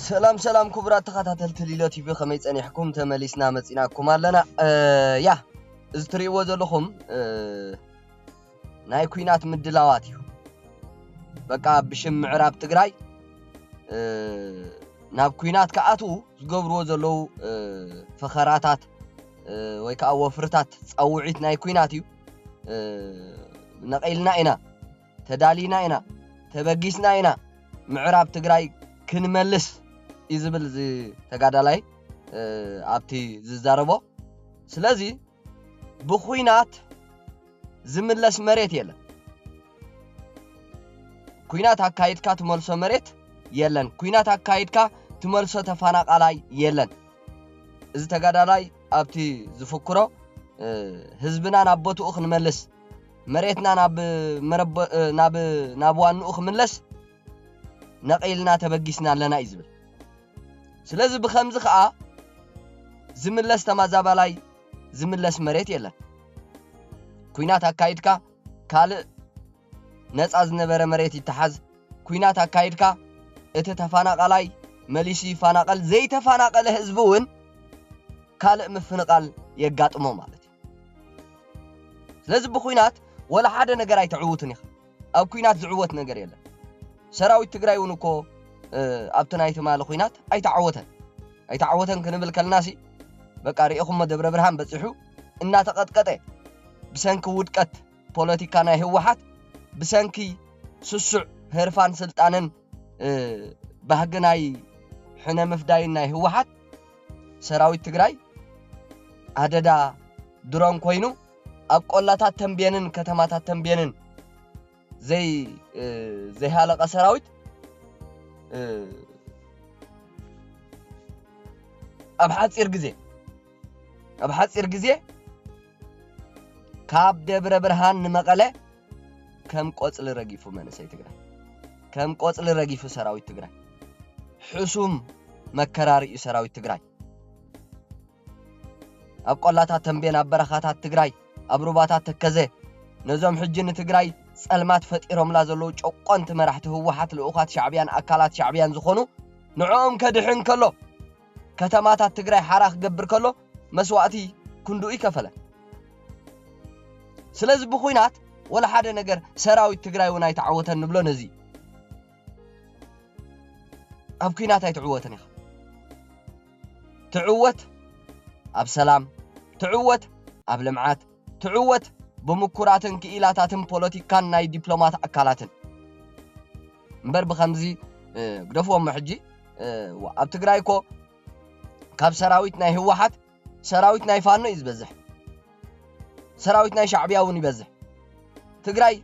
ሰላም ሰላም ክቡራት ተኸታተልቲ ሊሎ ቲቪ፣ ከመይ ጸኒሕኩም? ተመሊስና መጺናኩም ኣለና። እ፣ ያ፣ እዚ ትርእይዎ ዘለኹም፣ እ፣ ናይ ኲናት ምድላዋት እዩ። በቃ ብሽም ምዕራብ ትግራይ፣ እ፣ ናብ ኲናት ክኣትዉ ዝገብርዎ ዘለዉ፣ እ፣ ፈኸራታት፣ እ፣ ወይ ከዓ ወፍርታት ጻውዒት ናይ ኲናት እዩ። እ፣ ነቒልና ኢና፣ ተዳሊና ኢና፣ ተበጊስና ኢና፣ ምዕራብ ትግራይ ክንመልስ እዩ ዝብል እዚ ተጋዳላይ፣ እ፣ ኣብቲ ዝዛረቦ። ስለዚ ብኹናት ዝምለስ መሬት የለን። ኲናት ኣካይድካ ትመልሶ መሬት የለን። ኲናት ኣካይድካ ትመልሶ ተፈናቓላይ የለን። እዚ ተጋዳላይ ኣብቲ ዝፍክሮ፣ እ፣ ህዝብና ናብ ቦትኡ ክንመልስ፣ መሬትና ናብ መረቦ-፣ እ፣ ናብ፣ ናብ ዋንኡ ክምለስ ነቒልና ተበጊስና ኣለና እዩ ዝብል። ስለዚ ብኸምዚ ኸኣ ዝምለስ ተመዛባላይ፣ ዝምለስ መሬት የለን። ኲናት ኣካይድካ ካልእ ነጻ ዝነበረ መሬት ይተሓዝ። ኲናት ኣካይድካ እቲ ተፈናቓላይ መሊሱ ይፈናቐል። ዘይተፈናቐለ ህዝቢ እውን ካልእ ምፍንቓል የጋጥሞ ማለት እዩ። ስለዚ ብኲናት ወላ ሓደ ነገር ኣይተዕውትን ኢኻ። ኣብ ኲናት ዝዕወት ነገር የለን። ሰራዊት ትግራይ እውን እኮ፣ እ፣ ኣብቲ ናይ ትማሊ ኲናት ኣይተዓወተን። ኣይተዓወተን ክንብል ከለናሲ፣ በቃ ርኢኹሞ፣ ደብረ ብርሃን በጺሑ እናተቐጥቀጠ፣ ብሰንኪ ውድቀት ፖለቲካ ናይ ህወሓት፣ ብሰንኪ ስሱዕ ህርፋን ስልጣንን፣ እ፣ ባህጊ ናይ ሕነ ምፍዳይን ናይ ህወሓት፣ ሰራዊት ትግራይ ኣደዳ ድሮን ኮይኑ ኣብ ቆላታት ተንቤንን ከተማታት ተንቤንን ዘይ-፣ እ፣ ዘይሃለቐ ሰራዊት፣ እ፣ ኣብ ሓፂር ግዜ፣ ኣብ ሓፂር ግዜ ካብ ደብረ ብርሃን ንመቐለ ከም ቆፅሊ ረጊፉ መንእሰይ ትግራይ፣ ከም ቆፅሊ ረጊፉ ሰራዊት ትግራይ። ሕሱም መከራ ርእዩ ሰራዊት ትግራይ። ኣብ ቆላታት ተንቤን፣ ኣብ በረኻታት ትግራይ፣ ኣብ ሩባታት ተከዘ፣ ነዞም ሕጂ ንትግራይ ጸልማት ፈጢሮምላ ዘለዉ ጨቆንቲ መራሕቲ ህወሓት፣ ልኡኻት ሻዕብያን ኣካላት ሻዕብያን ዝኾኑ፣ ንዕኦም ከድሕን ከሎ፣ ከተማታት ትግራይ ሓራ ክገብር ከሎ፣ መስዋእቲ ክንድኡ ይከፈለ። ስለዚ ብኹናት ወላ ሓደ ነገር ሰራዊት ትግራይ እውን ኣይተዓወተን ንብሎ ነዚ። ኣብ ኲናት ኣይትዕወትን ኢኻ። ትዕወት ኣብ ሰላም፣ ትዕወት ኣብ ልምዓት፣ ትዕወት ብምኩራትን ክኢላታትን ፖለቲካን ናይ ዲፕሎማት ኣካላትን። እምበር ብኸምዚ፣ እ፣ ግደፍዎ እሞ ሕጂ፣ እ፣ ዋ-፣ ኣብ ትግራይ እኮ ካብ ሰራዊት ናይ ህወሓት ሰራዊት ናይ ፋኖ እዩ ዝበዝሕ። ሰራዊት ናይ ሻዕብያ እውን ይበዝሕ። ትግራይ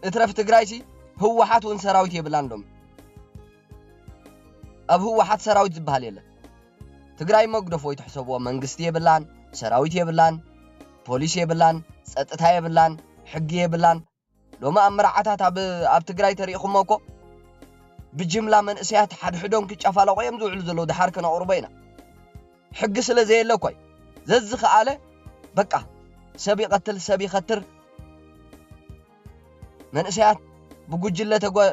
እትረፍ ትግራይሲ ህወሓት እውን ሰራዊት የብላን ሎም። ኣብ ህወሓት ሰራዊት ዝበሃል የለን። ትግራይ እሞ ግደፍዎ ይትሕሰብዎ፣ መንግስቲ የብላን፣ ሰራዊት የብላን፣ ፖሊስ የብላን፣ ጸጥታ የብላን፣ ሕጊ የብላን። ሎሚ ኣብ መርዓታት ኣብ፣ ኣብ ትግራይ ተሪኢኹሞ እኮ ብጅምላ መንእሰያት ሓድሕዶም ክጨፋለቑ እዮም ዝውዕሉ ዘለዉ። ድሓር ከነቕርቦ ኢና። ሕጊ ስለ ዘየለ እኮ እዩ። ዘዝኸኣለ በቃ ሰብ ይቐትል፣ ሰብ ይኸትር፣ መንእሰያት ብጉጅለ ተጓ-፣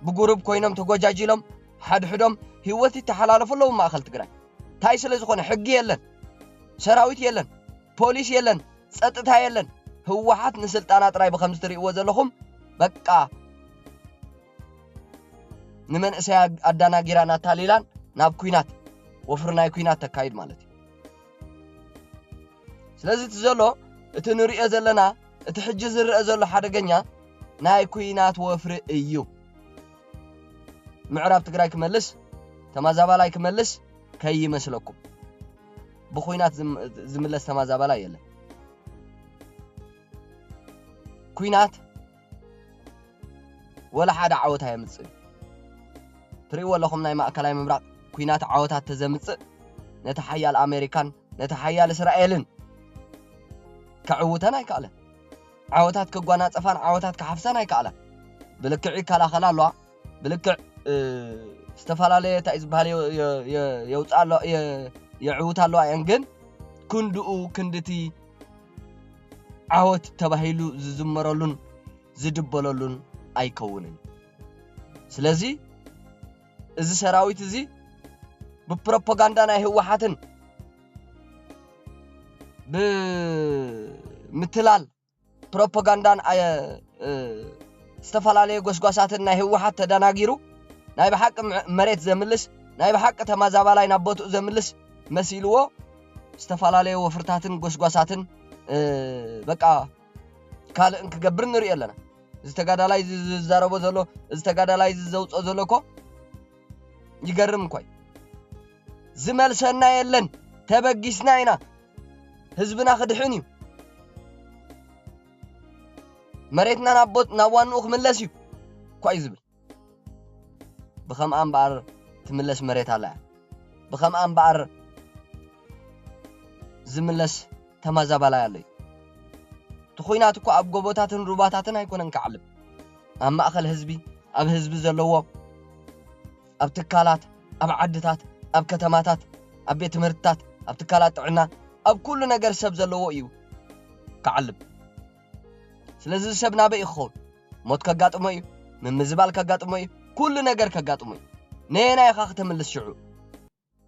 ብጉሩብ ኮይኖም ተጎጃጂሎም ሓድሕዶም ህይወት ይተሓላለፉ ኣለዉ ማእኸል ትግራይ። እንታይ ስለ ዝኾነ? ሕጊ የለን፣ ሰራዊት የለን፣ ፖሊስ የለን፣ ጸጥታ የለን። ህወሓት ንስልጣና ጥራይ ብኸምዚ ትርእይዎ ዘለኹም በቃ ንመንእሰይ ኣዳናጊራን ኣታሊላን ናብ ኲናት፣ ወፍሪ ናይ ኲናት ተካይድ ማለት እዩ። ስለዚ እቲ ዘሎ፣ እቲ ንርእዮ ዘለና፣ እቲ ሕጂ ዝረአ ዘሎ ሓደገኛ ናይ ኲናት ወፍሪ እዩ። ምዕራብ ትግራይ ክመልስ፣ ተመዛባላይ ክመልስ ከይመስለኩም። ብኲናት ዝም-፣ ዝምለስ ተመዛባላይ የለን። ኲናት ወላ ሓደ ዓወት ኣየምጽእን። ትርእይዎ ኣለኹም፣ ናይ ማእከላይ ምብራቕ ኲናት ዓወታት ተዘምጽእ፣ ነቲ ሓያል ኣሜሪካን ነቲ ሓያል እስራኤልን ከዕውተን ኣይከኣለን። ዓወታት ከጓናጸፋን ዓወታት ክሓፍሳን ኣይከኣላን። ብልክዕ ይከላኸላ ኣለዋ፣ ብልክዕ፣ እ፣ ዝተፈላለየ እንታይ እዩ ዝበሃል የ-፣ የ-፣ የ-፣ የውፅኣ ኣለዋ፣ የ-፣ የዕውታ ኣለዋ እየን። ግን ክንድኡ ክንድቲ ዓወት ተባሂሉ ዝዝመረሉን ዝድበለሉን ኣይከውንን። ስለዚ እዚ ሰራዊት እዚ ብፕሮፓጋንዳ ናይ ህወሓትን ብምትላል ፕሮፓጋንዳን ኣየ-፣ እ፣ ዝተፈላለየ ጎስጓሳትን ናይ ህወሓት ተደናጊሩ ናይ ብሓቂ መ-፣ መሬት ዘምልስ፣ ናይ ብሓቂ ተማዛባላይ ናብ ቦትኡ ዘምልስ መሲልዎ፣ ዝተፈላለየ ወፍርታትን ጎስጓሳትን፣ እ፣ በቃ ካልእን ክገብር ንሪኦ ኣለና። እዚ ተጋዳላይ እዚ ዝዛረቦ ዘሎ፣ እዚ ተጋዳላይ እዚ ዘውፅኦ ዘሎ እኮ ይገርም እኮ እዩ። ዝመልሰና የለን፣ ተበጊስና ኢና፣ ህዝብና ክድሕን እዩ፣ መሬትና ናብ ቦት-፣ ናብ ዋንኡ ክምለስ እዩ እኳ እዩ ዝብል። ብኸምኣ እምበኣር ትምለስ መሬት ኣላ እያ። ብኸምኣ እምበኣር ዝምለስ ተማዛባላይ ኣሎ እዩ። እቲ ኹናት እኮ ኣብ ጎቦታትን ሩባታትን ኣይኮነን ክዓልብ። ኣብ ማእኸል ህዝቢ፣ ኣብ ህዝቢ ዘለዎ፣ ኣብ ትካላት፣ ኣብ ዓድታት፣ ኣብ ከተማታት፣ ኣብ ቤት ትምህርትታት፣ ኣብ ትካላት ጥዕና፣ ኣብ ኩሉ ነገር ሰብ ዘለዎ እዩ ክዓልብ። ስለዚ እዚ ሰብ ናበይ እዩ ክኸውን? ሞት ከጋጥሞ እዩ፣ ምምዝባል ከጋጥሞ እዩ፣ ኩሉ ነገር ከጋጥሞ እዩ። ነየናይ ኢኻ ክተምልስ ሽዑ?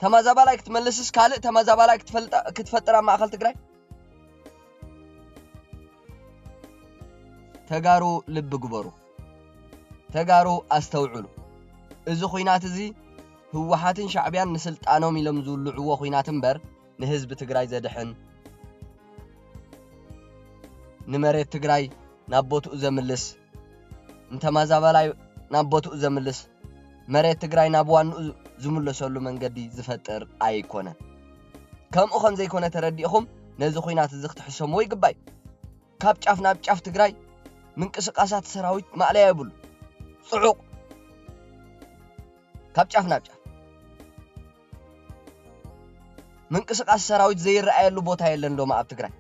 ተማዛባላይ ክትመልስስ ካልእ ተማዛባላይ ክትፈልጣ-፣ ክትፈጥር ኣብ ማእኸል ትግራይ? ተጋሩ ልቢ ግበሩ። ተጋሩ ኣስተውዕሉ። እዚ ኹናት እዚ ህወሓትን ሻዕብያን ንስልጣኖም ኢሎም ዝውልዕዎ ኹናት እምበር ንህዝቢ ትግራይ ዘድሕን፣ ንመሬት ትግራይ ናብ ቦትኡ ዘምልስ፣ ንተማዛባላይ ናብ ቦትኡ ዘምልስ፣ መሬት ትግራይ ናብ ዋንኡ ዝምለሰሉ መንገዲ ዝፈጥር ኣይኮነን። ከምኡ ከም ዘይኮነ ተረዲእኹም ነዚ ኹናት እዚ ክትሕሰምዎ ይግባእ። ካብ ጫፍ ናብ ጫፍ ትግራይ ምንቅስቃሳት ሰራዊት ማእለያ የብሉ። ጽዑቕ ካብ ጫፍ ናብ ጫፍ ምንቅስቃስ ሰራዊት ዘይረኣየሉ ቦታ የለን ዶማ ኣብ ትግራይ።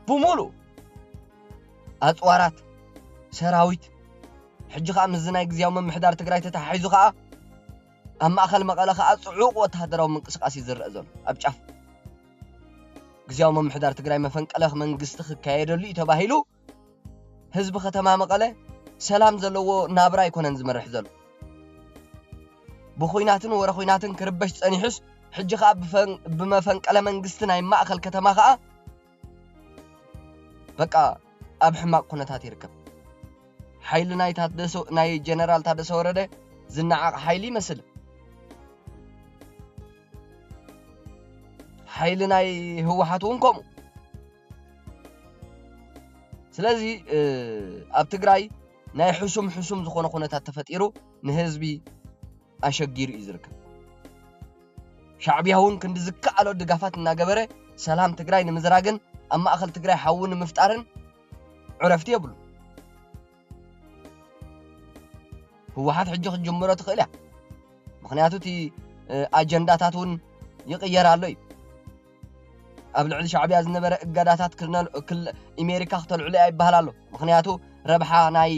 ብሙሉ ኣፅዋራት ሰራዊት፣ ሕጂ ኸዓ ምስዚ ናይ ግዝያዊ ምምሕዳር ትግራይ ተተሓሒዙ ኸዓ ኣብ ማእኸል መቐለ ኸዓ ፅዑቕ ወታደራዊ ምንቅስቃስ እዩ ዝረአ ዘሎ። ኣብ ጫፍ ግዝያዊ ምምሕዳር ትግራይ መፈንቀለ መንግስቲ ክካየደሉ እዩ ተባሂሉ ህዝቢ ከተማ መቐለ ሰላም ዘለዎ ናብራ ኣይኮነን ዝመርሕ ዘሎ። ብኹናትን ወረ ኹናትን ክርበሽ ጸኒሑስ፣ ሕጂ ኸኣ ብፈን-፣ ብመፈንቀለ መንግስቲ ናይ ማእከል ከተማ ኸኣ በቃ ኣብ ሕማቕ ኩነታት ይርከብ። ሓይሊ ናይ ታደሰ-፣ ናይ ጀነራል ታደሰ ወረደ ዝነዓቕ ሓይሊ ይመስል። ሓይሊ ናይ ህወሓት እውን ከምኡ። ስለዚ፣ እ፣ ኣብ ትግራይ ናይ ሕሱም ሕሱም ዝኾነ ኩነታት ተፈጢሩ ንህዝቢ ኣሸጊሩ እዩ ዝርከብ። ሻዕብያ እውን ክንዲ ዝከኣሎ ድጋፋት እናገበረ ሰላም ትግራይ ንምዝራግን ኣብ ማእኸል ትግራይ ሓዊ ንምፍጣርን ዕረፍቲ የብሉ። ህወሓት ሕጂ ክትጅምሮ ትኽእል እያ። ምኽንያቱ እቲ፣ እ፣ ኣጀንዳታት እውን ይቕየር ኣሎ እዩ። ኣብ ልዕሊ ሻዕብያ ዝነበረ እገዳታት ክነ-፣ ክል-፣ ኣሜሪካ ክተልዕሎ እያ ይበሃል ኣሎ። ምኽንያቱ ረብሓ ናይ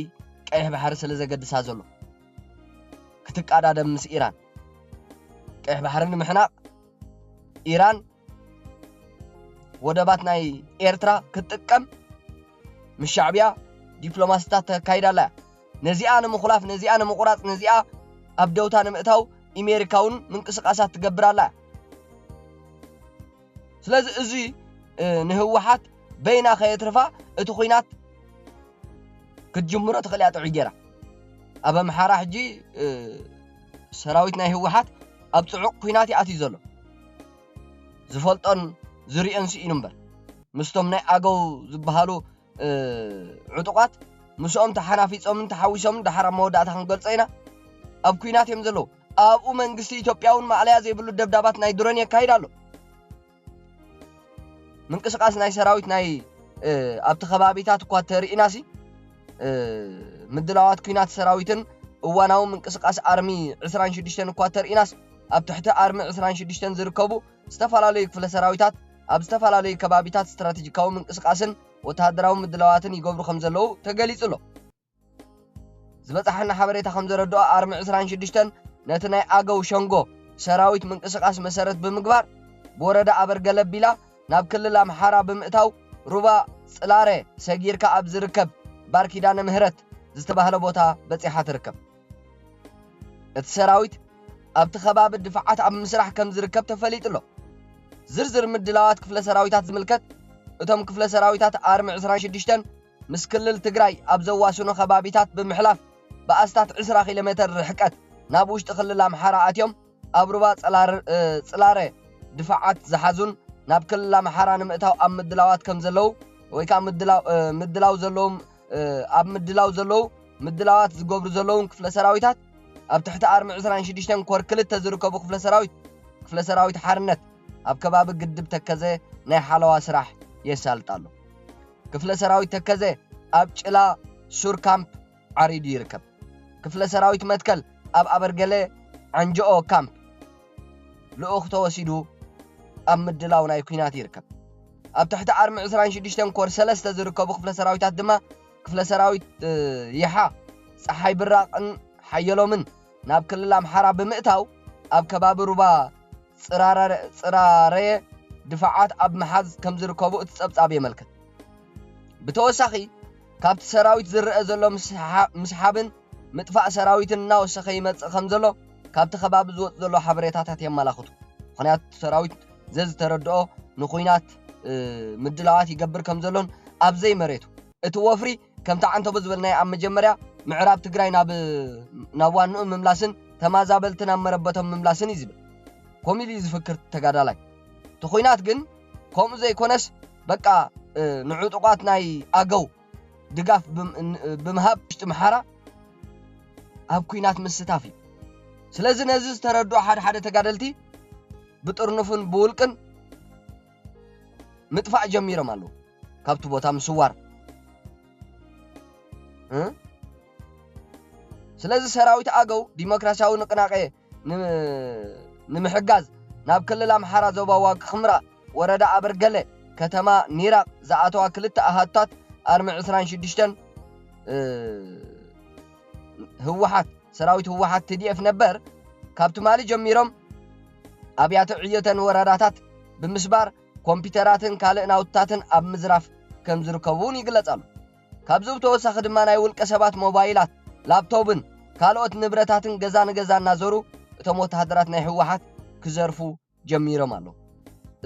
ቀይሕ ባሕሪ ስለ ዘገድሳ ዘሎ። ክትቃዳደም ምስ ኢራን። ቀይሕ ባሕሪ ንምሕናቕ ኢራን ወደባት ናይ ኤርትራ ክትጥቀም ምስ ሻዕብያ ዲፕሎማስታት ተካይዳ ኣላ እያ። ነዚኣ ንምኹላፍ፣ ነዚኣ ንምቑራጽ፣ ነዚኣ ኣብ ደውታ ንምእታው ኣሜሪካ እውን ምንቅስቃሳት ትገብር ኣላ እያ። ስለዚ እዚ፣ እ፣ ንህወሓት በይና ከየትርፋ እቲ ኹናት ክትጅምሮ ትኽእል እያ ጥዑይ ጌራ። ኣብ ኣምሓራ ሕጂ፣ እ፣ ሰራዊት ናይ ህወሓት ኣብ ጽዑቕ ኲናት እዩ ኣትዩ ዘሎ። ዝፈልጦን ዝርእዮን ስኢኑ እምበር። ምስቶም ናይ ኣገው ዝበሃሉ፣ እ፣ ዕጡቓት፣ ምስኦም ተሓናፊጾምን ተሓዊሶምን ደሓር ኣብ መወዳእታ ክንገልጾ ኢና። ኣብ ኲናት እዮም ዘለዉ። ኣብኡ መንግስቲ ኢትዮጵያ እውን ማእለያ ዘይብሉ ደብዳባት ናይ ድሮን የካይድ ኣሎ። ምንቅስቃስ ናይ ሰራዊት ናይ፣ እ፣ ኣብቲ ከባቢታት እኳ ተርኢናሲ፣ እ፣ ምድላዋት ኲናት ሰራዊትን እዋናዊ ምንቅስቃስ ኣርሚ ዕስራን ሽዱሽተን እኳ ተርኢናስ፣ ኣብ ትሕቲ ኣርሚ ዕስራን ሽዱሽተን ዝርከቡ ዝተፈላለዩ ክፍለ ሰራዊታት ኣብ ዝተፈላለዩ ከባቢታት ስትራቴጂካዊ ምንቅስቃስን ወተሃደራዊ ምድላዋትን ይገብሩ ከም ዘለዉ ተገሊጹ ኣሎ። ዝበጻሓና ሓበሬታ ከም ዘረድኦ፣ ኣርሚ ዕስራን ሽዱሽተን ነቲ ናይ ኣገው ሸንጎ ሰራዊት ምንቅስቃስ መሰረት ብምግባር፣ ብወረዳ ኣበርገለ ቢላ ናብ ክልል ኣምሓራ ብምእታው፣ ሩባ ጽላረ ሰጊርካ ኣብ ዝርከብ ባር ኪዳነ ምህረት ዝተባህለ ቦታ በጺሓ ትርከብ። እቲ ሰራዊት ኣብቲ ከባቢ ድፋዓት ኣብ ምስራሕ ከም ዝርከብ ተፈሊጡ ኣሎ። ዝርዝር ምድላዋት ክፍለ ሰራዊታት ዝምልከት፣ እቶም ክፍለ ሰራዊታት ኣርሚ ዕስራን ሽዱሽተን ምስ ክልል ትግራይ ኣብ ዘዋስኑ ከባቢታት ብምሕላፍ ብኣስታት ዕስራ ኪሎ ሜተር ርሕቀት ናብ ውሽጢ ክልል ኣምሓራ ኣትዮም ኣብ ሩባ ጸላር-፣ እ፣ ጽላረ ድፋዓት ዝሓዙን ናብ ክልል ኣምሓራ ንምእታው ኣብ ምድላዋት ከም ዘለዉ ወይ ከዓ ምድላው፣ እ፣ ምድላው ዘለዎም፣ እ፣ ኣብ ምድላው ዘለዉ ምድላዋት ዝገብሩ ዘለውን ክፍለ ሰራዊታት ኣብ ትሕቲ ኣርሚ ዕስራን ሽዱሽተን ኮር ክልተ ዝርከቡ ክፍለ ሰራዊት፣ ክፍለ ሰራዊት ሓርነት ኣብ ከባቢ ግድብ ተከዘ ናይ ሓለዋ ስራሕ የሳልጥ ኣሎ። ክፍለ ሰራዊት ተከዘ ኣብ ጭላ ሱር ካምፕ ዓሪዱ ይርከብ። ክፍለ ሰራዊት መትከል ኣብ ኣበርገለ ዓንጆኦ ካምፕ ልኡኽ ተወሲዱ ኣብ ምድላው ናይ ኲናት ይርከብ። ኣብ ትሕቲ ኣርሚ ዕስራን ሽዱሽተን ኮር ሰለስተ ዝርከቡ ክፍለ ሰራዊታት ድማ ክፍለ ሰራዊት፣ እ፣ ይሓ፣ ፀሓይ ብራቕን ሓየሎምን ናብ ክልል ኣምሓራ ብምእታው ኣብ ከባቢ ሩባ ፅራረ-፣ ፅራረየ ድፋዓት ኣብ ምሓዝ ከም ዝርከቡ እቲ ፀብፃብ የመልክት። ብተወሳኺ ካብቲ ሰራዊት ዝረአ ዘሎ ምስሓ-፣ ምስሓብን ምጥፋእ ሰራዊትን እናወሰኸ ይመጽእ ከም ዘሎ ካብቲ ከባቢ ዝወጽእ ዘሎ ሓበሬታታት የመላኽቱ። ምኽንያቱ ሰራዊት ዘዝተረድኦ ንኹናት፣ እ፣ ምድላዋት ይገብር ከም ዘሎን ኣብ ዘይመሬቱ እቲ ወፍሪ ከምቲ ዓንተቦ ዝበልናዮ ኣብ መጀመርያ ምዕራብ ትግራይ ናብ፣ ናብ ዋንኡ ምምላስን ተማዛበልቲ ናብ መረበቶም ምምላስን እዩ ዝብል። ከምኡ ኢሉ እዩ ዝፍክር ተጋዳላይ። እቲ ኹናት ግን ከምኡ ዘይኮነስ በቃ፣ እ፣ ንዕጡቓት ናይ ኣገው ድጋፍ ብም-፣ ን-፣ ብምሃብ ውሽጢ ምሓራ ኣብ ኲናት ምስታፍ እዩ። ስለዚ ነዚ ዝተረድኦ ሓደ ሓደ ተጋደልቲ ብጥርኑፍን ብውልቅን ምጥፋእ ጀሚሮም ኣለዉ። ካብቲ ቦታ ምስዋር። እ? ስለዚ ሰራዊት ኣገው ዲሞክራሲያዊ ንቅናቄ ን-፣ ንምሕጋዝ ናብ ክልል ኣምሓራ ዞባ ዋግ ኽምራ ወረዳ ኣበርገለ ከተማ ኒራቕ ዝኣተዋ ክልተ ኣሃዱታት ኣርሚ ዕስራን ሽዱሽተን፣ እ፣ ህወሓት፣ ሰራዊት ህወሓት ቲ ዲ ኤፍ ነበር ካብ ትማሊ ጀሚሮም ኣብያተ ዕዮተን ወረዳታት ብምስባር ኮምፒውተራትን ካልእ ናውትታትን ኣብ ምዝራፍ ከም ዝርከቡ እውን ይግለጽ ኣሎ። ካብዚ ብተወሳኺ ድማ ናይ ውልቀ ሰባት ሞባይላት፣ ላፕቶብን ካልኦት ንብረታትን ገዛ ንገዛ እናዞሩ እቶም ወተሃደራት ናይ ህወሓት ክዘርፉ ጀሚሮም ኣለዉ።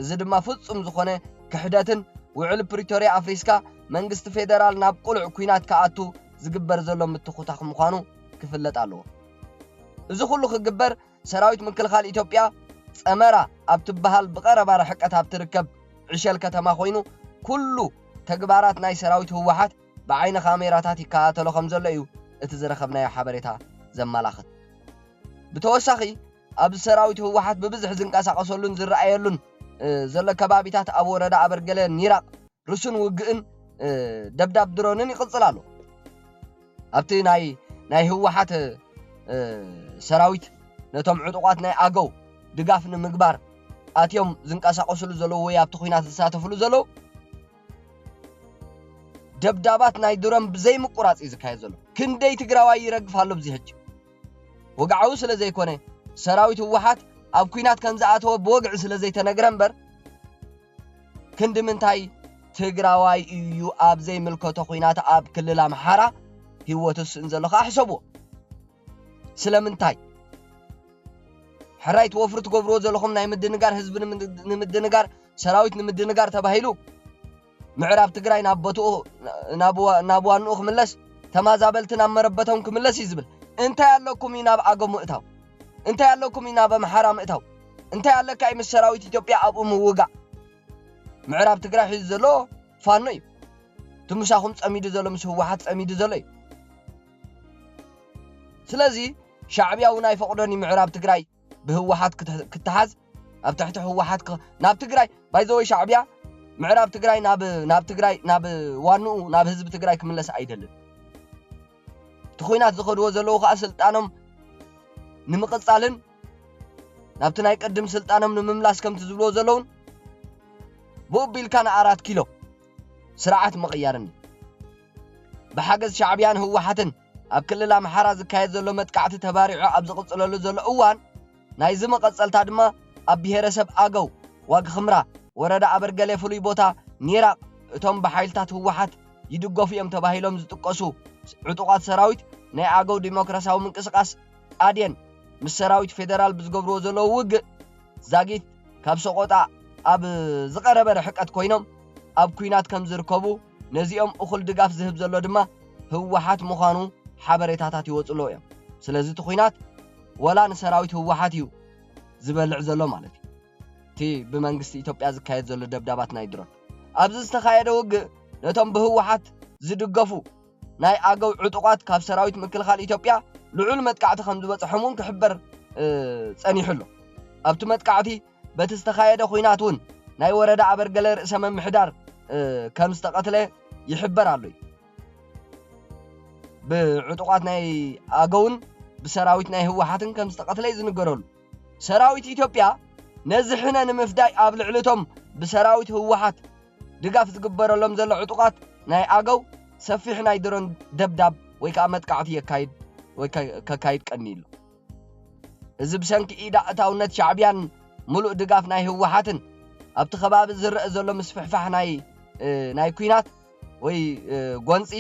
እዚ ድማ ፍጹም ዝኾነ ክሕደትን ውዕል ፕሪቶርያ ኣፍሪስካ መንግስቲ ፌደራል ናብ ቅሉዕ ኲናት ክኣቱ ዝግበር ዘሎ ምትኹታኽ ምዃኑ ክፍለጥ ኣለዎ። እዚ ኩሉ ክግበር ሰራዊት ምክልኻል ኢትዮጵያ ጸመራ ኣብ ትበሃል ብቐረባ ርሕቀት ኣብ ትርከብ ዕሸል ከተማ ኮይኑ ኩሉ ተግባራት ናይ ሰራዊት ህወሓት ብዓይኒ ካሜራታት ይከታተሎ ከም ዘሎ እዩ እቲ ዝረኸብናዮ ሓበሬታ ዘመላኽት። ብተወሳኺ ኣብዚ ሰራዊት ህወሓት ብብዝሒ ዝንቀሳቐሰሉን ዝረኣየሉን፣ እ፣ ዘሎ ከባቢታት ኣብ ወረዳ ኣበርገለ ኒራቕ ርሱን ውግእን፣ እ፣ ደብዳብ ድሮንን ይቕጽል ኣሎ። ኣብቲ ናይ፣ ናይ ህወሓት፣ እ፣ ሰራዊት ነቶም ዕጡቓት ናይ ኣገው ድጋፍ ንምግባር ኣትዮም ዝንቀሳቐስሉ ዘለዉ ወይ ኣብቲ ኲናት ዝሳተፍሉ ዘለዉ ደብዳባት ናይ ድሮን ብዘይምቁራጽ እዩ ዝካየድ ዘሎ። ክንደይ ትግራዋይ ይረግፍ ኣሎ ኣብዚ ሕጂ። ወግዓዊ ስለ ዘይኮነ፣ ሰራዊት ህወሓት ኣብ ኲናት ከም ዝኣተወ ብወግዒ ስለ ዘይተነግረ እምበር፣ ክንዲ ምንታይ ትግራዋይ እዩ ኣብ ዘይምልከቶ ኲናት ኣብ ክልል ኣምሓራ ህይወቱ ዝስእን ዘሎ ከኣ ሕሰብዎ። ስለምንታይ? ሕራይ እቲ ወፍሪ ትገብርዎ ዘለኹም ናይ ምድንጋር፣ ህዝቢ ንምድ-፣ ንምድንጋር፣ ሰራዊት ንምድንጋር ተባሂሉ ምዕራብ ትግራይ ናብ ቦትኡ፣ ናብ ዋ-፣ ናብ ዋንኡ ክምለስ፣ ተማዛበልቲ ናብ መረበቶም ክምለስ እዩ ዝብል። እንታይ ኣለኩም እዩ ናብ ኣገው ምእታው? እንታይ ኣለኩም እዩ ናብ ኣምሓራ ምእታው? እንታይ ኣለካ እዩ ምስ ሰራዊት ኢትዮጵያ ኣብኡ ምውጋእ? ምዕራብ ትግራይ ሒዙ ዘሎ ፋኖ እዩ። እቲ ምሳኹም ጸሚዱ ዘሎ፣ ምስ ህወሓት ጸሚዱ ዘሎ እዩ። ስለዚ ሻዕብያ እውን ኣይፈቕዶን እዩ ምዕራብ ትግራይ ብህወሓት ክተ-፣ ክተሓዝ፣ ኣብ ትሕቲ ህወሓት ክ-፣ ናብ ትግራይ፣ ባይ ዘ ወይ ሻዕብያ ምዕራብ ትግራይ ናብ፣ ናብ ትግራይ፣ ናብ ዋንኡ፣ ናብ ህዝቢ ትግራይ ክምለስ ኣይደልን። እቲ ኹናት ዝኸድዎ ዘለዉ ከኣ ስልጣኖም ንምቕጻልን ናብቲ ናይ ቅድም ስልጣኖም ንምምላስ ከምቲ ዝብልዎ ዘለውን ብኡ ቢልካ ንኣራት ኪሎ ስርዓት ምቕያርን እዩ። ብሓገዝ ሻዕብያን ህወሓትን ኣብ ክልል ኣምሓራ ዝካየድ ዘሎ መጥቃዕቲ ተባሪዑ ኣብ ዝቕጽለሉ ዘሎ እዋን፣ ናይዚ መቐጸልታ ድማ ኣብ ብሄረሰብ ኣገው ዋግ ኽምራ ወረዳ ኣበርገሌ ፍሉይ ቦታ ኒራቕ እቶም ብሓይልታት ህወሓት ይድገፉ እዮም ተባሂሎም ዝጥቀሱ ዕጡቓት ሰራዊት ናይ ኣገው ዲሞክራሲያዊ ምንቅስቓስ ኣዴን ምስ ሰራዊት ፌደራል ብዝገብርዎ ዘለዉ ውግእ ዛጊት ካብ ሰቆጣ ኣብ ዝቐረበ ርሕቀት ኮይኖም ኣብ ኲናት ከም ዝርከቡ፣ ነዚኦም እኹል ድጋፍ ዝህብ ዘሎ ድማ ህወሓት ምዃኑ ሓበሬታታት ይወፅሎ እዮም። ስለዚ እቲ ኲናት ወላ ንሰራዊት ህወሓት እዩ ዝበልዕ ዘሎ ማለት እዩ። እቲ ብመንግስቲ ኢትዮጵያ ዝካየድ ዘሎ ደብዳባት ናይ ድሮን። ኣብዚ ዝተኻየደ ውግእ ነቶም ብህወሓት ዝድገፉ ናይ ኣገው ዕጡቓት ካብ ሰራዊት ምክልኻል ኢትዮጵያ ልዑል መጥቃዕቲ ከም ዝበፅሖም እውን ክሕበር እ፣ ጸኒሑ ኣሎ። ኣብቲ መጥቃዕቲ በቲ ዝተኻየደ ኲናት እውን ናይ ወረዳ ኣበርገለ ርእሰ መምሕዳር እ፣ ከም ዝተቐትለ ይሕበር ኣሎ እዩ። ብዕጡቓት ናይ ኣገውን ብሰራዊት ናይ ህወሓትን ከም ዝተቐትለ እዩ ዝንገረሉ። ሰራዊት ኢትዮጵያ ነዚ ሕነ ንምፍዳይ ኣብ ልዕሊ እቶም ብሰራዊት ህወሓት ድጋፍ ዝግበረሎም ዘሎ ዕጡቓት ናይ ኣገው ሰፊሕ ናይ ድሮን ደብዳብ ወይ ከዓ መጥቃዕቲ የካይድ ወይ ከ- ከካይድ ቀኒዩ ኣሎ። እዚ ብሰንኪ ኢድ ኣእታውነት ሻዕብያን ምሉእ ድጋፍ ናይ ህወሓትን ኣብቲ ከባቢ ዝረአ ዘሎ ምስፍሕፋሕ ናይ እ፣ ናይ ኲናት ወይ እ፣ ጎንፂ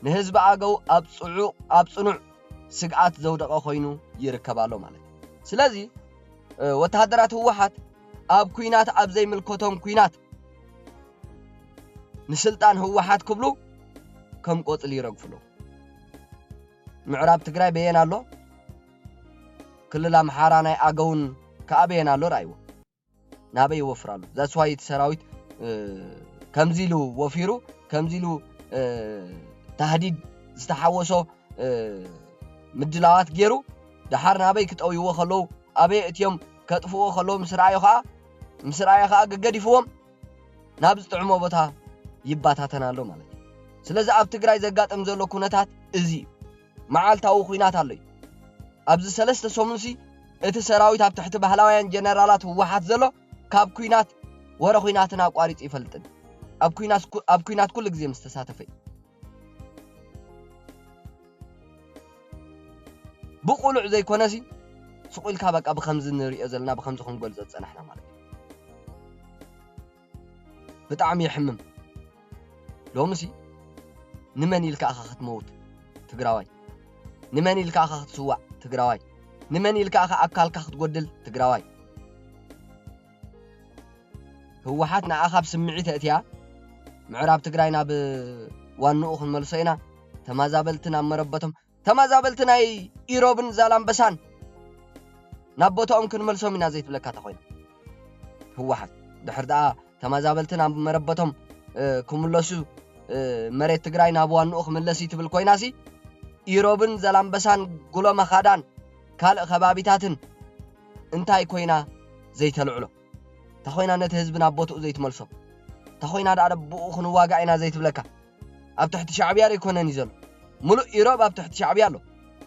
ንህዝቢ ኣገው ኣብ ፅዑቕ ኣብ ፅኑዕ ስግኣት ዘውደቐ ኮይኑ ይርከብ ኣሎ ማለት እዩ። ስለዚ እ፣ ወተሃደራት ህወሓት ኣብ ኲናት ኣብ ዘይምልከቶም ኲናት ንስልጣን ህወሓት ክብሉ ከም ቆፅሊ ይረግፉ ኣለዉ። ምዕራብ ትግራይ በየን ኣሎ፣ ክልል ኣምሓራ ናይ ኣገውን ከኣ በየን ኣሎ ርኣይዎ። ናበይ ይወፍር ኣሎ? That's why እቲ ሰራዊት እ፣ ከምዚ ኢሉ ወፊሩ፣ ከምዚ ኢሉ እ፣ ታህዲድ ዝተሓወሶ እ፣ ምድላዋት ገይሩ፣ ደሓር ናበይ ክጠውይዎ ከለዉ፣ ኣበይ እትዮም ከጥፍዎ ከለዉ ምስ ረኣዮ ከኣ ምስ ረኣዮ ከኣ ገገዲፍዎም ናብ ዝጥዕሞ ቦታ ይባታተን ኣሎ ማለት እዩ። ስለዚ ኣብ ትግራይ ዘጋጥም ዘሎ ኩነታት እዚ እዩ። መዓልታዊ ኲናት ኣሎ እዩ። ኣብዚ ሰለስተ ሰሙንሲ እቲ ሰራዊት ኣብ ትሕቲ ባህላውያን ጀነራላት ህወሓት ዘሎ ካብ ኲናት ወረ ኲናትን ኣቋሪፁ ይፈልጥን ኣብ ኲናት ኩ- ኣብ ኲናት ኩሉ ግዜ ምስ ተሳተፈ እዩ። ብቁሉዕ ዘይኮነሲ ስቕ ኢልካ በቃ ብከምዚ ንሪኦ ዘለና ብከምዚ ክንገልፆ ዝፀናሕና ማለት እዩ። ብጣዕሚ የሕምም። ሎምሲ ንመን ኢልካ ኢኻ ክትመውት ትግራዋይ? ንመን ኢልካ ኢኻ ክትስዋዕ ትግራዋይ? ንመን ኢልካ ኢኻ ኣካልካ ክትጎድል ትግራዋይ? ህወሓት ንዓኻ ብስምዒት ኣእትያ ምዕራብ ትግራይ ናብ ዋንኡ ክንመልሶ ኢና፣ ተማዛበልቲ ናብ መረበቶም፣ ተማዛበልቲ ናይ ኢሮብን ዛላምበሳን ናብ ቦታኦም ክንመልሶም ኢና ዘይትብለካ ተኾይና ህወሓት። ድሕር ደኣ ተማዛበልቲ ናብ መረበቶም እ፣ ክምለሱ እ፣ መሬት ትግራይ ናብ ዋንኡ ክምለስ እዩ ትብል ኮይናሲ ኢሮብን ዘላምበሳን ጉሎ መኻዳን ካልእ ከባቢታትን እንታይ ኮይና ዘይተልዕሎ? እንታይ ኮይና ነቲ ህዝቢ ናብ ቦትኡ ዘይትመልሶ? እንታይ ኮይና ደኣ ብኡ ክንዋጋእ ኢና ዘይትብለካ? ኣብ ትሕቲ ሻዕብያ ዶ ኣይኮነን እዩ ዘሎ? ምሉእ ኢሮብ ኣብ ትሕቲ ሻዕብያ ኣሎ።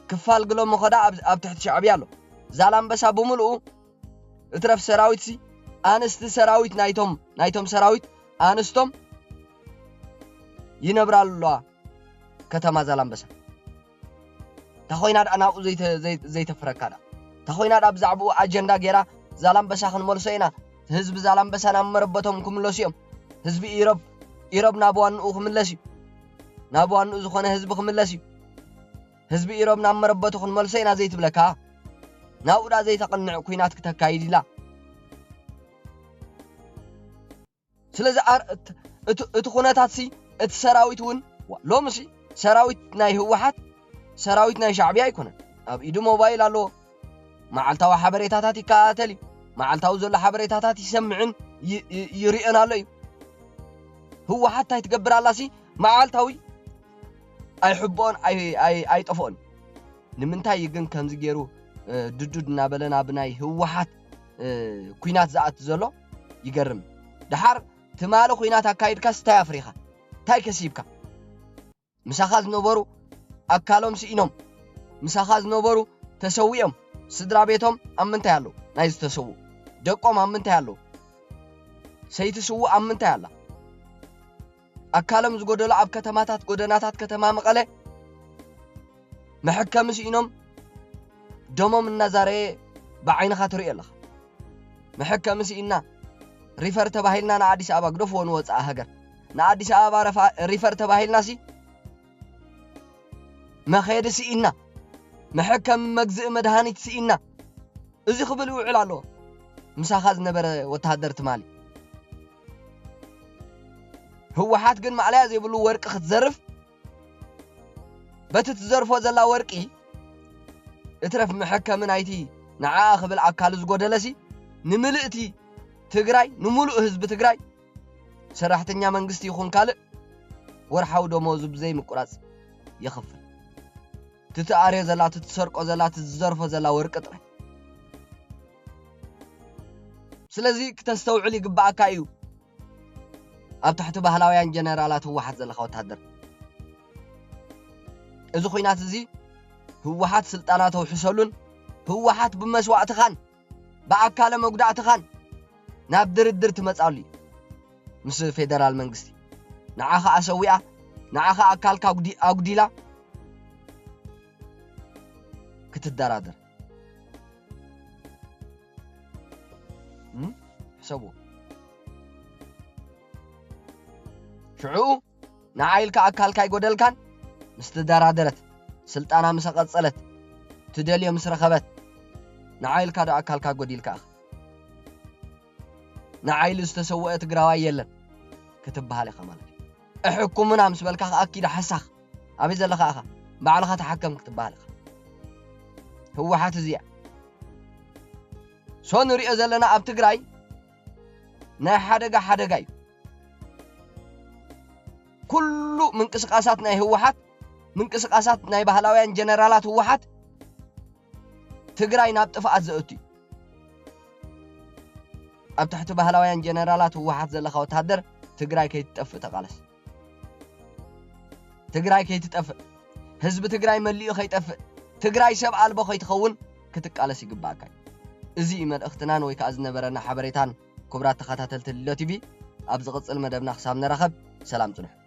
ክፋል ግሎ መኸዳ ኣብ ኣብ ትሕቲ ሻዕብያ ኣሎ። ዛላምበሳ ብምልኡ እትረፍ ሰራዊትሲ ኣንስቲ ሰራዊት ናይቶም ናይቶም ሰራዊት ኣንስቶም ይነብራሉ ኣለዋ ከተማ ዛላምበሳ። እንታ ኮይና ደኣ ናብኡ ዘይተ- ዘይ- ዘይተፍረካ ደኣ? እንታ ኮይና ደኣ ብዛዕባኡ ኣጀንዳ ገይራ ዛላምበሳ ክንመልሶ ኢና፣ ህዝቢ ዛላምበሳ ናብ መረበቶም ክምለሱ እዮም፣ ህዝቢ ኢሮብ ኢሮብ ናብ ዋንኡ ክምለስ እዩ፣ ናብ ዋንኡ ዝኾነ ህዝቢ ክምለስ እዩ፣ ህዝቢ ኢሮብ ናብ መረበቱ ክንመልሶ ኢና ዘይትብለካ? ናብኡ ደኣ ዘይተቕንዕ ኲናት ክተካይድ ኢላ። ስለዚ ኣር- እት- እት- እቲ ኩነታትሲ እቲ ሰራዊት እውን ዋ- ሎምሲ ሰራዊት ናይ ህወሓት ሰራዊት ናይ ሻዕብያ ኣይኮነን። ኣብ ኢዱ ሞባይል ኣለዎ። መዓልታዊ ሓበሬታታት ይከታተል እዩ። መዓልታዊ ዘሎ ሓበሬታታት ይሰምዕን ይ- ይ- ይርእን ኣሎ እዩ። ህወሓት እንታይ ትገብር ኣላሲ መዓልታዊ ኣይሕብኦን ኣይ- ኣይ- ኣይጠፍኦን። ንምንታይ እዩ ግን ከምዚ ገይሩ እ፣ ድዱድ እናበለ ናብ ናይ ህወሓት እ፣ ኲናት ዝኣቱ ዘሎ? ይገርም። ደሓር ትማሊ ኲናት ኣካይድካስ እንታይ ኣፍሪኻ? እንታይ ከሲብካ? ምሳኻ ዝነበሩ ኣካሎም ስኢኖም፣ ምሳኻ ዝነበሩ ተሰዊኦም፣ ስድራ ቤቶም ኣብ ምንታይ ኣለዉ? ናይ ዝተሰዉ ደቆም ኣብ ምንታይ ኣለዉ? ሰይቲ ስዉእ ኣብ ምንታይ ኣላ? ኣካሎም ዝጎደሎ ኣብ ከተማታት ጎደናታት ከተማ መቐለ መሐከሚ ስኢኖም ደሞም እናዛረየ ብዓይንኻ ትሪኦ ኣለኻ። መሐከሚ ስኢና ሪፈር ተባሂልና ንኣዲስ ኣበባ ግደፍዎ ንወፃኢ ሃገር ንኣዲስ ኣበባ ረፋ- ሪፈር ተባሂልናሲ መኸየዲ ስኢና መሐከሚ መግዝኢ መድሃኒት ስኢና እዚ ክብል ይውዕል ኣሎ። ምሳኻ ዝነበረ ወተሃደር ትማሊ። ህወሓት ግን ማዕለያ ዘይብሉ ወርቂ ክትዘርፍ፣ በቲ ትዘርፎ ዘላ ወርቂ እትረፍ መሐከሚ ናይቲ ንዓኣ ክብል ኣካሉ ዝጎደለሲ፣ ንምልእቲ ትግራይ፣ ንምሉእ ህዝቢ ትግራይ፣ ሰራሕተኛ መንግስቲ ይኹን ካልእ፣ ወርሓዊ ደሞዙ ብዘይ ምቁራጽ ይኽፍል። ትትኣርዮ ዘላ፣ ትትሰርቆ ዘላ፣ ትዝዘርፎ ዘላ ወርቂ ጥራይ። ስለዚ ክተስተውዕል ይግባኣካ እዩ። ኣብ ትሕቲ ባህላውያን ጀነራላት ህወሓት ዘለኻ ወታደር፣ እዚ ኹናት እዚ ህወሓት ስልጣና ተውሕሰሉን ህወሓት ብመስዋእትኻን ብኣካለ መጉዳእትኻን ናብ ድርድር ትመጻሉ እዩ ምስ ፌደራል መንግስቲ። ንዓኻ ኣሰዊኣ፣ ንዓኻ ኣካልካ ኣጉዲ-፣ ኣጉዲላ ክትደራደር። እም? ሕሰቡ። ሽዑ ንዓ ኢልካ ኣካልካ ኣይጎደልካን፣ ምስ ተደራደረት፣ ስልጣና ምስ ኣቐጸለት፣ ትደልዮ ምስ ረኸበት፣ ንዓ ኢልካ ዶ ኣካልካ ጎዲልካ ኢኻ? ንዓ ኢሉ ዝተሰወአ ትግራዋይ የለን ክትበሃል ኢኻ ማለት እዩ። እሕኩምና ምስ በልካ ከኣ ኪድ ሓሳኽ፣ ኣበይ ዘለኻ ኢኻ? ባዕልኻ ተሓከም ክትበሃል ኢኻ። ህወሓት እዚኣ። ሶ ንሪኦ ዘለና ኣብ ትግራይ ናይ ሓደጋ ሓደጋ እዩ። ኩሉ ምንቅስቃሳት ናይ ህወሓት፣ ምንቅስቃሳት ናይ ባህላውያን ጀነራላት ህወሓት ትግራይ ናብ ጥፍኣት ዘእቱ እዩ። ኣብ ትሕቲ ባህላውያን ጀነራላት ህወሓት ዘለኻ ወታደር ትግራይ ከይትጠፍእ ተቓለስ። ትግራይ ከይትጠፍእ፣ ህዝቢ ትግራይ መሊኡ ከይጠፍእ፣ ትግራይ ሰብ ኣልቦ ከይትኸውን ክትቃለስ ይግባኣካ እዩ። እዚ እዩ መልእኽትናን ወይ ከዓ ዝነበረና ሓበሬታን። ክቡራት ተኸታተልቲ ሊሎ ቲቪ፣ ኣብ ዝቕጽል መደብና ክሳብ ንራኸብ ሰላም ጽንሑ።